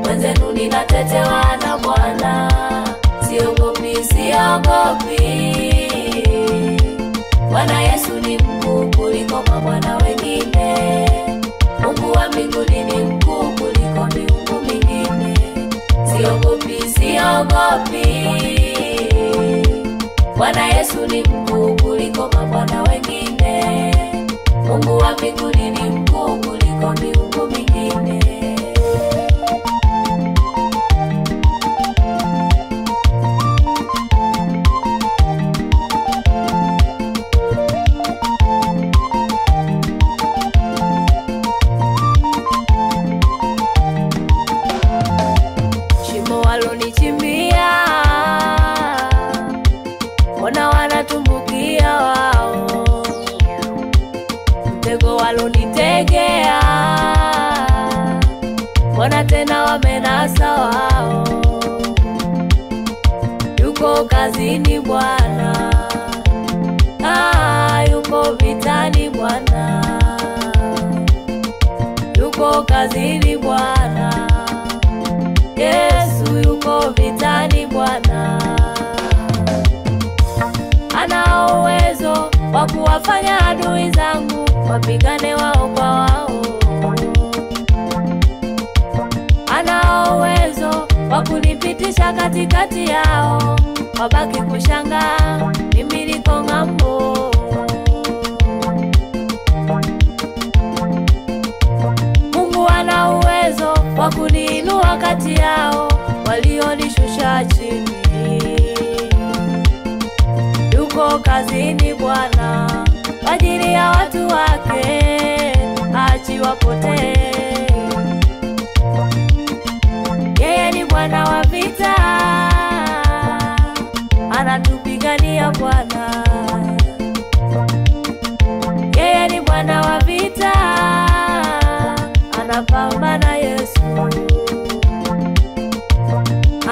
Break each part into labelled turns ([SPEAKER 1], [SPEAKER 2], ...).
[SPEAKER 1] Mwenzenu ninatetewa na Bwana, siogopi, siogopi. Bwana Yesu ni mkuu kuliko mabwana wengine. Mungu wa mbinguni ni mkuu kuliko miungu mingine. Siogopi, siogopi. Bwana Yesu ni mkuu kuliko mabwana wengine. Mungu wa mbinguni ni mkuu kuliko miungu mingine. Shimo walonichimbia, mbona wanatumbukia wao? Mtego walonitegea, mbona tena wamenasa wao? Yuko kazini Bwana, yuko vitani Bwana, yuko kazini Bwana, Yesu yuko vitani Bwana. Ana uwezo wa kuwafanya adui zangu wapigane wao kwa wao. Ana uwezo wa kunipitisha katikati yao, wabaki kushangaa mimi niko ng'ambo. Mungu ana uwezo wa kuniinua kati yao walionishusha chini. Yuko kazini Bwana kwa ajili ya watu wake, achi wapotee. Yeye ni Bwana wa vita, anatupigania Bwana. Yeye ni Bwana wa vita, anapambana Yesu,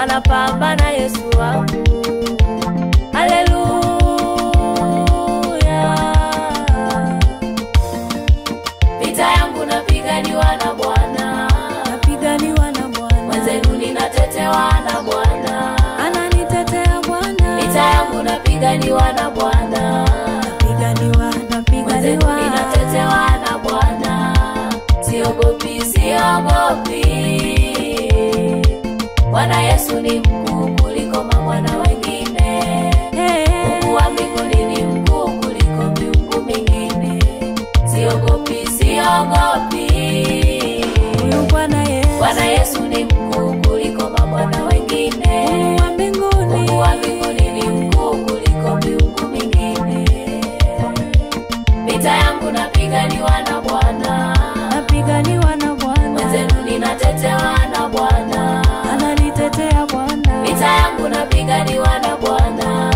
[SPEAKER 1] anapambana Yesu wangu. Haleluya. Vita yangu napiganiwa na Bwana,
[SPEAKER 2] napiganiwa na Bwana.
[SPEAKER 1] Mwenzenu ninatetewa na Bwana,
[SPEAKER 2] ananitetea Bwana.
[SPEAKER 1] Vita yangu napiganiwa na Bwana,
[SPEAKER 2] napiganiwa,
[SPEAKER 1] mwenzenu
[SPEAKER 2] napiganiwa.
[SPEAKER 1] ninatetewa na Bwana. Siogopi, siogopi. Bwana Yesu ni mkuu kuliko mabwana wengine. Mungu wa mbinguni ni mkuu kuliko miungu mingine. Siogopi, siogopi.
[SPEAKER 2] Huyu Bwana Yesu,
[SPEAKER 1] Bwana Yesu ni mkuu kuliko mabwana wengine.
[SPEAKER 2] Mungu wa mbinguni,
[SPEAKER 1] Mungu wa mbinguni ni mkuu kuliko miungu mingine. Vita yangu napiganiwa na Bwana,
[SPEAKER 2] napiganiwa na Bwana.
[SPEAKER 1] Mwenzenu ninatetewa na Bwana,
[SPEAKER 2] ananitetea Bwana.
[SPEAKER 1] Vita yangu napiganiwa na Bwana,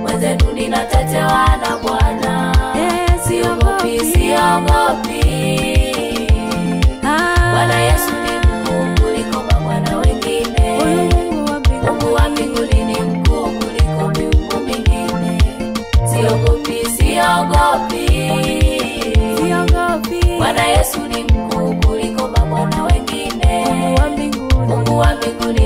[SPEAKER 1] mwenzenu ninatetewa na Bwana. Siogopi, siogopi. Bwana Yesu ni mkuu kuliko mabwana wengine.
[SPEAKER 2] Huyu Mungu wa mbinguni,
[SPEAKER 1] Mungu wa mbinguni ni mkuu kuliko miungu mingine. Siogopi, siogopi.
[SPEAKER 2] siogopi.
[SPEAKER 1] Bwana Yesu ni mkuu kuliko mabwana wengine.
[SPEAKER 2] Mungu wa mbinguni,
[SPEAKER 1] Mungu wa mbinguni